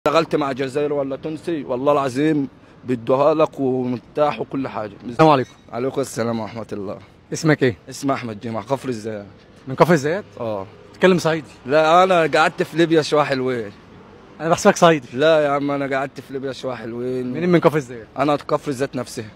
اشتغلت مع جزائري ولا تونسي والله العظيم بيدوها لك ومرتاح وكل حاجة. السلام عليكم. عليكم السلام ورحمة الله. اسمك ايه؟ اسمي احمد جمعه، كفر الزيات. من كفر الزيات؟ اه. تتكلم صعيدي؟ لا انا قعدت في ليبيا شوية حلوين. انا بحسبك صعيدي. لا يا عم انا قعدت في ليبيا شوية حلوين. منين من كفر الزيات؟ انا كفر الزيات نفسها.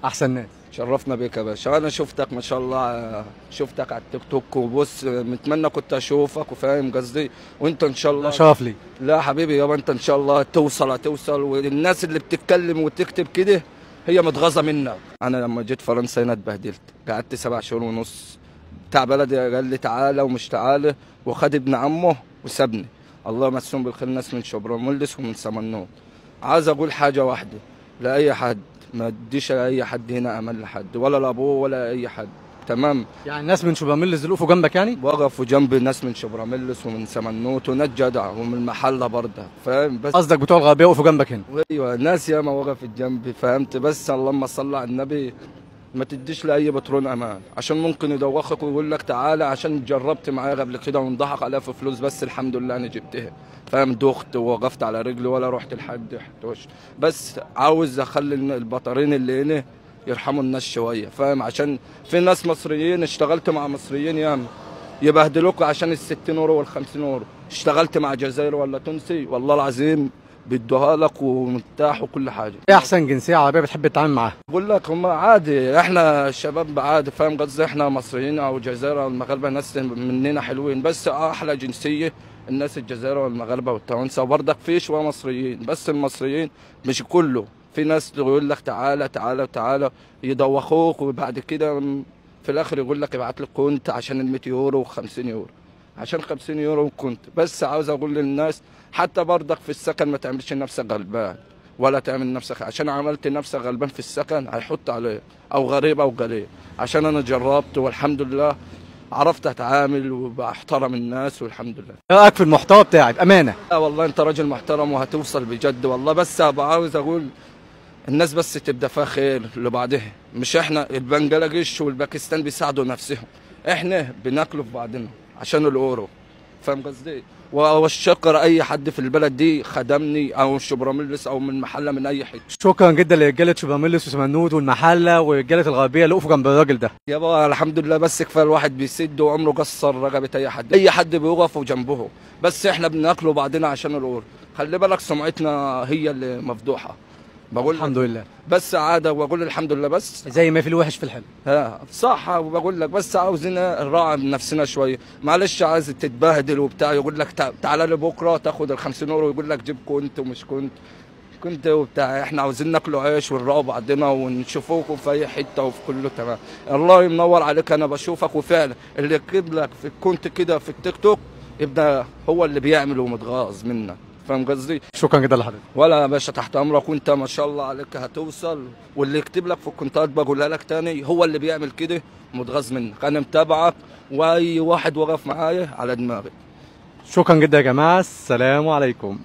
احسن ناس. شرفنا بيك يا باشا، انا شفتك ما شاء الله، شفتك على التيك توك وبص متمنى كنت اشوفك وفاهم قصدي، وانت ان شاء الله. شرف لي. لا حبيبي يابا انت ان شاء الله توصل هتوصل، والناس اللي بتتكلم وتكتب كده هي متغاظه منك. انا لما جيت فرنسا هنا اتبهدلت، قعدت 7 شهور ونص، بتاع بلدي قال لي تعالى ومش تعالى، وخد ابن عمه وسابني. الله يمسهم بالخير ناس من شبرا ملس ومن سمنود. عايز اقول حاجة واحدة لاي حد، ما تديش لاي حد هنا امان لحد، ولا لابوه ولا اي حد، تمام؟ يعني الناس من شبرا ملس وقفوا جنبك يعني؟ وقفوا جنب ناس من شبرا ملس ومن سمنوت وناس جدع ومن المحلة برضه، فاهم؟ بس قصدك بتوع الغربية وقفوا جنبك هنا؟ ايوه ناس ياما وقفت جنبي، فهمت؟ بس اللهم صل على النبي، ما تديش لاي بترون امان، عشان ممكن يدوخك ويقول لك تعالى، عشان جربت معايا قبل كده وانضحك عليها في فلوس، بس الحمد لله انا جبتها، فاهم؟ دخت ووقفت على رجلي ولا رحت لحد حتوش، بس عاوز اخلي البطارين اللي هنا يرحموا الناس شوية، فاهم؟ عشان في ناس مصريين، اشتغلت مع مصريين ياما يبهدلوك عشان ال 60 يورو وال 50 يورو، اشتغلت مع جزائري ولا تونسي والله العظيم بيدوها لك ومرتاح وكل حاجة. ايه احسن جنسية عربية بتحب تتعامل معاها؟ بقول لك هم عادي، احنا الشباب عادي، فاهم قصدي؟ احنا مصريين او جزائر او المغاربة ناس مننا حلوين، بس احلى جنسية الناس الجزائر والمغاربة والتوانسه، وبرضك في شوية مصريين، بس المصريين مش كله، في ناس يقول لك تعالى تعالى تعالى يدوخوك، وبعد كده في الاخر يقول لك ابعت لك compte عشان ال 100 يورو و50 يورو، عشان 50 يورو كنت. بس عاوز اقول للناس حتى برضك في السكن ما تعملش نفسك غلبان، ولا تعمل نفسك، عشان عملت نفسك غلبان في السكن هيحط عليك او غريب او غريب، عشان انا جربت والحمد لله عرفت اتعامل وبحترم الناس والحمد لله. ايه رايك في المحتوى بتاعي بامانه؟ لا والله انت راجل محترم وهتوصل بجد والله، بس عاوز اقول الناس بس تبدا فيها خير لبعضها، مش احنا البنجلاديش والباكستان بيساعدوا نفسهم، احنا بناكلوا في بعضنا عشان الاورو، فاهم قصدي؟ والشكر اي حد في البلد دي خدمني، او شبرا ملس او من محله من اي حتة. شكرا جدا لرجاله شبرا ملس وسمنود والمحله ورجاله الغربية اللي وقفوا جنب الراجل ده. يابا الحمد لله، بس كفاية الواحد بيسد وعمره قصر رقبة اي حد، اي حد بيوقفوا جنبه، بس احنا بناكلوا بعضنا عشان الاورو. خلي بالك سمعتنا هي اللي مفضوحه. بقول الحمد لله بس عادة، وبقول الحمد لله، بس زي ما في الوحش في الحلو. ها صح، وبقول لك بس عاوزين نراعي نفسنا شوية، معلش عايز تتبهدل وبتاع، يقول لك تعالى لي بكره تاخد ال 50 يورو، يقول لك جيب كنت ومش كنت وبتاع. احنا عاوزين ناكلوا عيش ونراعوا بعضنا ونشوفوكم في اي حتة وفي كله تمام. الله ينور عليك، انا بشوفك وفعلا اللي يكتب لك في كنت كده في التيك توك يبقى هو اللي بيعمل ومتغاظ منك، فاهم قصدي؟ شكرا جدا لحضرتك. ولا يا باشا تحت امرك، وانت ما شاء الله عليك هتوصل، واللي يكتب لك في الكونتات بقولها لك تاني هو اللي بيعمل كده متغاظ منك. انا متابعك، واي واحد وقف معايا على دماغي. شكرا جدا يا جماعة، السلام عليكم.